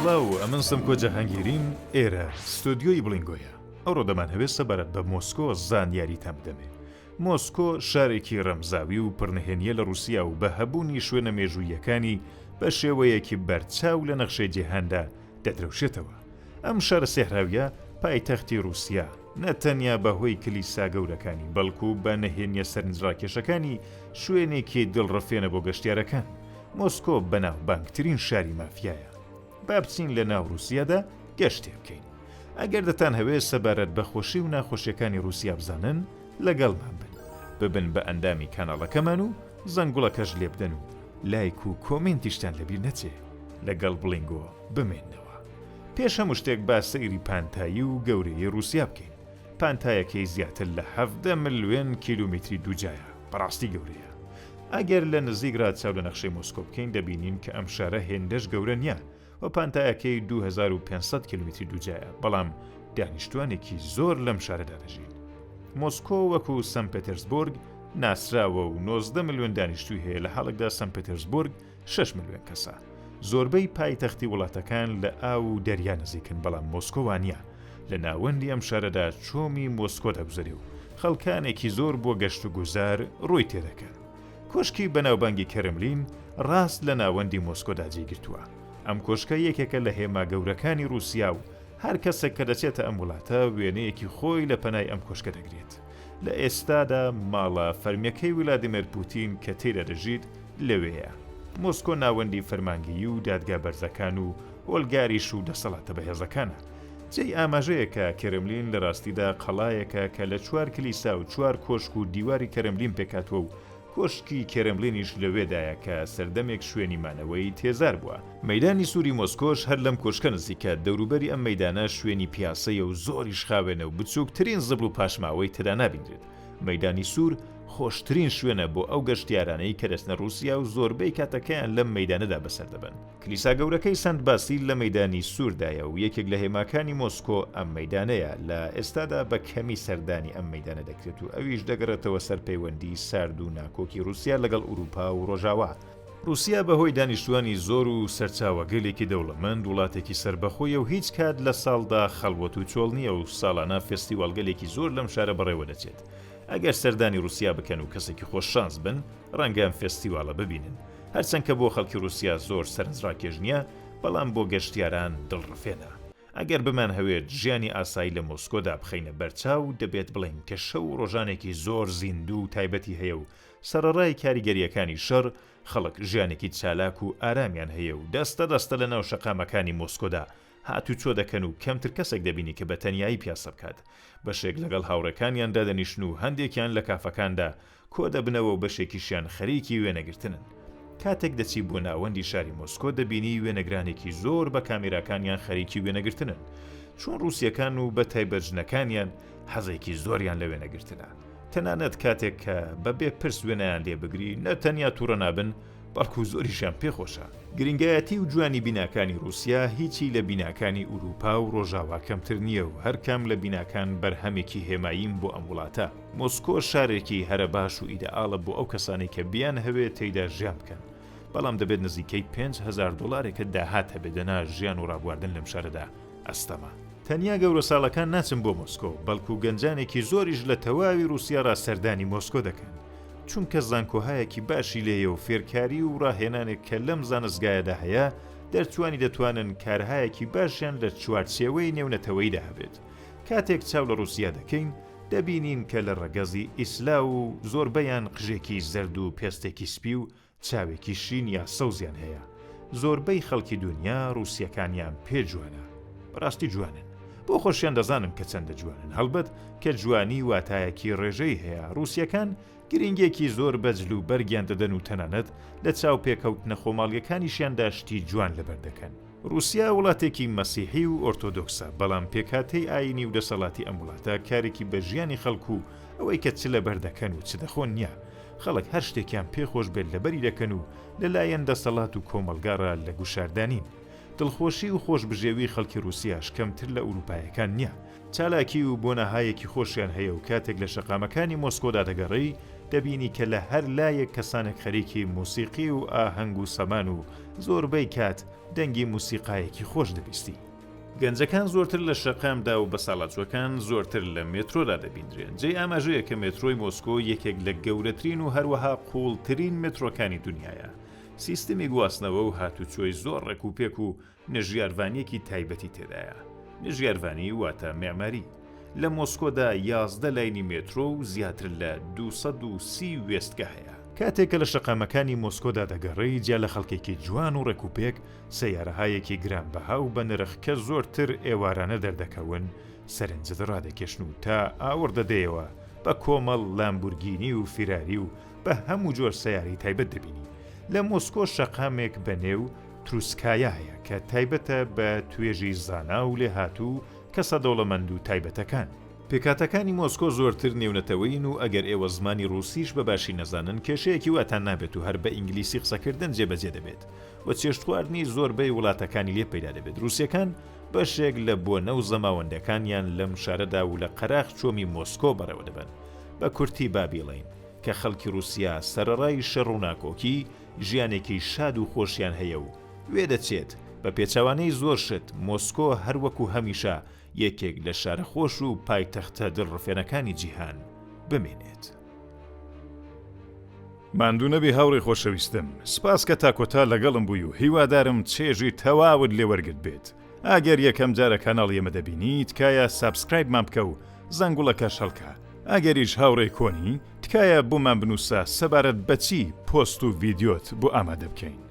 سڵاو، ئەمن سمکۆ جەهانگیریم، ئێرە ستۆدیۆی بڵینگۆیە. ئەوڕۆ دەمانهەوێ سەبارەت بە مۆسکۆ زانیاریتان بدەمێ. مۆسکۆ شارێکی ڕەمزاوی و پڕنهێنییە لە ڕووسیا و بە هەبوونی شوێنە مێژووییەکانی بە شێوەیەکی بەرچاو لە نەخشەی جیهاندا دەدرەوشێتەوە. ئەم شارە سێحراوییە پایتەختی ڕووسیا، نە تەنیا بە هۆی کلیسا گەورەکانی، بەڵکو بە نهێنییە سەرنجڕاکێشەکانی شوێنێکی دڵڕفێنە بۆ گەشتیارەکان. مۆسکۆ بەناوبانگترین شاری مافیایە. با بچین لە ناو ڕووسیادا گەشتێ بکەین. ئەگەر دەتانهەوێ سەبارەت بە خۆشی و ناخۆشیەکانی ڕووسیا بزانن، لەگەڵمان بن. ببن بە ئەندامی کاناڵەکەمان و زەنگوڵەکەش لێبدەن و لایک و کۆمێنتیشتان لەبیر نەچێ. لەگەڵ بڵینگۆ بمێننەوە. پێش هەموو شتێک با سەیری پانتایی و گەورەیی ڕووسیا بکەین. پانتایەکەی زیاتر لە 17 ملوێن کیلومیتری دووجایە، بەڕاستی گەورەیە. ئەگەر لە نزیک ڕا چاو لە نەخشەی مۆسکۆ بکەین دەبینین کە ئەم شارە هێندەش گەورە نیە و پانتایەکەی 2500 کیلومیتری دووجایە، بەڵام دانیشتوانێکی زۆر لەم شارەدا دەژین. مۆسکۆ وەکو سەن پێتێرسبۆرگ ناسراوە و 19 ملیۆن دانیشتووی هەیە لە حاڵێکدا سەن پێتێرسبۆرگ شەش ملیۆن کەسە. زۆربەی پایتەختی وڵاتەکان لە ئاو و دەریا نزیکن، بەڵام مۆسکۆ وانییە. لە ناوەندی ئەم شارەدا چۆمی مۆسکۆ دەگوزەرێ و خەڵکانێکی زۆر بۆ گەشتوگوزار ڕووی تێدەکەن. کۆشکی بەناوبانگی کەرملین ڕاست لە ناوەندی مۆسکۆدا جێی گرتووە. ئەم کۆشکە یەکێکە لە هێما گەورەکانی ڕووسیا و هەر کەسێک کە دەچێتە ئەم وڵاتە وێنەیەکی خۆی لە پەنای ئەم کۆشکە دەگرێت. لە ئێستادا ماڵە فەرمییەکەی ولادیمێر پوتین کە تێیدا دەژیت لەوێیە. مۆسکۆ ناوەندی فەرمانگەیی و دادگا بەرزەکان و ئۆلگاریش و دەسەڵاتە بەهێزەکانە. جێی ئاماژەیە کە کێرملین لە ڕاستیدا قەڵایەکە کە لە چوار کلیسا و چوار کۆشک و دیواری کەرملین پێکهاتووە و کۆشکی کێرملینیش لەوێدایە کە سەردەمێک شوێنی مانەوەی تێزار بووە. مەیدانی سووری مۆسکۆش هەر لەم کۆشکە نزیکە، دەوروبەری ئەم مەیدانە شوێنی پیاسەیە و زۆریش خاوێنە و بچووکترین زبڵ و پاشماوەی تێدا نابینرێت. مەیدانی سوور خۆشترین شوێنە بۆ ئەو گەشتیارانەی کە دەچنە ڕووسیا و زۆربەی کاتەکەیان لەم مەیدانەدا بەسەر دەبەن. کلیسا گەورەکەی سەنت باسیل لە مەیدانی سووردایە و یەکێک لە هێماکانی مۆسکۆ ئەم مەیدانەیە، لە ئێستادا بە کەمی سەردانی ئەم مەیدانە دەکرێت و ئەویش دەگەڕێتەوە سەر پەیوەندی سارد و ناکۆکی ڕووسیا لەگەڵ ئورووپا و ڕۆژاوا. ڕووسیا بە هۆی دانیشتووانی زۆر و سەرچاوەگەلێکی دەوڵەمەند وڵاتێکی سەربەخۆیە و هیچ کات لە ساڵدا خەڵوەت و چۆڵ نییە و ساڵانە فێستیواڵگەلێکی زۆر لەم شارە بەڕێوە دەچێت. ئەگەر سەردانی ڕووسیا بکەن و کەسێکی خۆش شانس بن ڕەنگە ئەم فێستیواڵە ببینن. هەرچەند کە بۆ خەڵکی ڕووسیا زۆر سەرنجڕاکێش نییە، بەڵام بۆ گەشتیاران دڵڕفێنە. ئەگەر بمانهەوێت ژیانی ئاسایی لە مۆسکۆدا بخەینە بەرچاو، دەبێت بڵێین کە شەو و ڕۆژانێکی زۆر زیندوو و تایبەتی هەیە و سەرەڕای کاریگەرییەکانی شەڕ، خەڵک ژیانێکی چالاک و ئارامیان هەیە و دەستە دەستە لەناو شەقامەکانی مۆسکۆدا هاتوچۆ دەکەن و کەمتر کەسێک دەبینی کە بە تەنیایی پیاسە بکات. بەشێک لەگەڵ هاوڕێکانیان دادەنیشن و هەندێکیان لە کافەکاندا کۆدەبنەوە و بەشێکیشیان خەریکی وێنەگرتنن. کاتێک دەچی بۆ ناوەندی شاری مۆسکۆ دەبینی وێنەگرانێکی زۆر بە کامێراکانیان خەریکی وێنەگرتنن. چون ڕووسیەکان و بە تایبەت ژنەکانیان حەزێکی زۆریان لە وێنەگرتنە. تەنانەت کاتێک کە بە بێ پرس وێنەیان لێ بگری نە تەنیا توڕە نابن بەڵکو زۆریشیان پێ خۆشە. گرینگایەتی و جوانی بیناکانی ڕووسیا هیچی لە بیناکانی ئورووپا و ڕۆژاوا کەمتر نییە و هەر کام لە بیناکان بەرهەمێکی هێمایین بۆ ئەم وڵاتە. مۆسکۆ شارێکی هەرە باش و ئیدەئاڵە بۆ ئەو کەسانەی کە بیانهەوێ تێیدا ژیان بکەن، بەڵام دەبێت نزیکەی 5000 دۆڵارێکت داهات هەبێت دەنا ژیان و ڕابواردن لەم شارەدا ئەستەمە. تەنیا گەورەساڵەکان ناچن بۆ مۆسکۆ، بەڵکو گەنجانێکی زۆریش لە تەواوی ڕووسیا ڕا سەردانی مۆسکۆ دەکەن، چونکە زانکۆهایەکی باشی لێیە و فێرکاری و ڕاهێنانێک کە لەم زانستگایەدا هەیە، دەرچووانی دەتوانن کارهایەکی باشیان لە چوارچێوەی نێونەتەوەییدا هەبێت. کاتێک چاو لە ڕووسیا دەکەین، دەبینین کە لە ڕەگەزی ئیسلاو و زۆربەیان قژێکی زەرد و پێستێکی سپی و چاوێکی شین یا سەوزیان هەیە. زۆربەی خەڵکی دونیا ڕووسیەکانیان پێ جوانە. بەڕاستی جوانن. بۆ خۆشیان دەزانن کە چەندە جوانن. هەڵبەت کە جوانی واتایەکی ڕێژەی هەیە. ڕووسیەکان گرینگیەکی زۆر بە جل و بەرگیان دەدەن و تەنانەت لە چاوپێکەوتنە خۆماڵیەکانیشیاندا شتی جوان لەبەر دەکەن. ڕووسیا وڵاتێکی مەسیحی و ئۆرتۆدۆکسە، بەڵام پێکهاتەی ئایینی و دەسەڵاتی ئەم وڵاتە کارێکی بە ژیانی خەڵک و ئەوەی کە چ لەبەر دەکەن و چ دەخۆن نییە. خەڵک هەر شتێکیان پێ خۆش بێت لەبەری دەکەن و لە لایەن دەسەڵات و کۆمەڵگاڕا لە گوشاردا نین. دڵخۆشی و خۆشبژێوی خەڵکی ڕووسیاش کەمتر لە ئورووپایەکان نییە. چالاکی و بۆنەهایەکی خۆشیان هەیە و کاتێک لە شەقامەکانی مۆسکۆدا دەگەڕێی، دەبینی کە لە هەر لایەک کەسانێک خەریکی موسیقی و ئاهەنگ و سەمان و زۆربەی کات دەنگی موسیقایەکی خۆش دەبیستی. گەنجەکان زۆرتر لە شەقامدا و بەساڵاچووەکان زۆرتر لە مێترۆدا دەبیندرێن. جێی ئاماژەیە کە مێترۆی مۆسکۆ یەکێک لە گەورەترین و هەروەها قووڵترین مێترۆکانی دونیایە. سیستمی گواستنەوە و هاتوچۆی زۆر ڕێکوپێک و نژیارڤانییەکی تایبەتی تێدایە. نژیارڤانی واتە مێعماری. لە مۆسکۆدا 11 line ی مێترۆ و زیاتر لە 230 وێستگە هەیە. کاتێک کە لە شەقامەکانی مۆسکۆدا دەگەڕێی جیا لە خەڵکێکی جوان و ڕێکوپێک، سەیارەهایەکی گرانبەها و بەنرخ کە زۆرتر ئێوارانە دەردەکەون سەرنجت ڕادەکێشن و تا ئاوڕ دەدەیەوە بە کۆمەڵ لامبورگینی و فیراری و بە هەموو جۆر سەیارەی تایبەت دەبینی. لە مۆسکۆ شەقامێک بە نێو تروسکایا هەیە کە تایبەتە بە توێژی زانا و لێهاتوو و کەسە دەوڵەمەند و تایبەتەکان. پێکهاتەکانی مۆسکۆ زۆرتر نێونەتەوەیین و ئەگەر ئێوە زمانی ڕووسیش بە باشی نەزانن کێشەیەکی واتان نابێت و هەر بە ئینگلیسی قسەکردن جێبەجێ دەبێت و چێشتخواردنی زۆربەی وڵاتەکانی لێ پەیدا دەبێت. ڕووسەکان بەشێک لە بۆنە و زەماوەندەکانیان لەم شارەدا و لە قەراخ چۆمی مۆسکۆ بەڕێوە دەبەن. بە کورتی با بیڵێین کە خەڵکی ڕووسیا سەرەڕای شەڕ و ناکۆکی، ژیانێکی شاد و خۆشیان هەیە و وێدەچێت بە پێچەوانەی زۆر شت مۆسکۆ هەر وەکو هەمیشە یەکێک لە شارە خۆش و پایتەختە دڵڕفێنەکانی جیهان بمێنێت. ماندوو نەبی هاوڕێی خۆشەویستم، سپاس کە تا کۆتا لەگەڵم بووی و هیوادارم چێژی تەواوت لێ وەرگرتبێت. ئەگەر یەکەم جارە کەناڵی ئێمە دەبینی تکایە subscribe مان بکە و زەنگوڵەکەش هەڵکە، ئەگەریش هاوڕێی کۆنی تکایە بۆمان بنووسە سەبارەت بە چی پۆست و ڤیدیۆت بۆ ئامادە بکەین.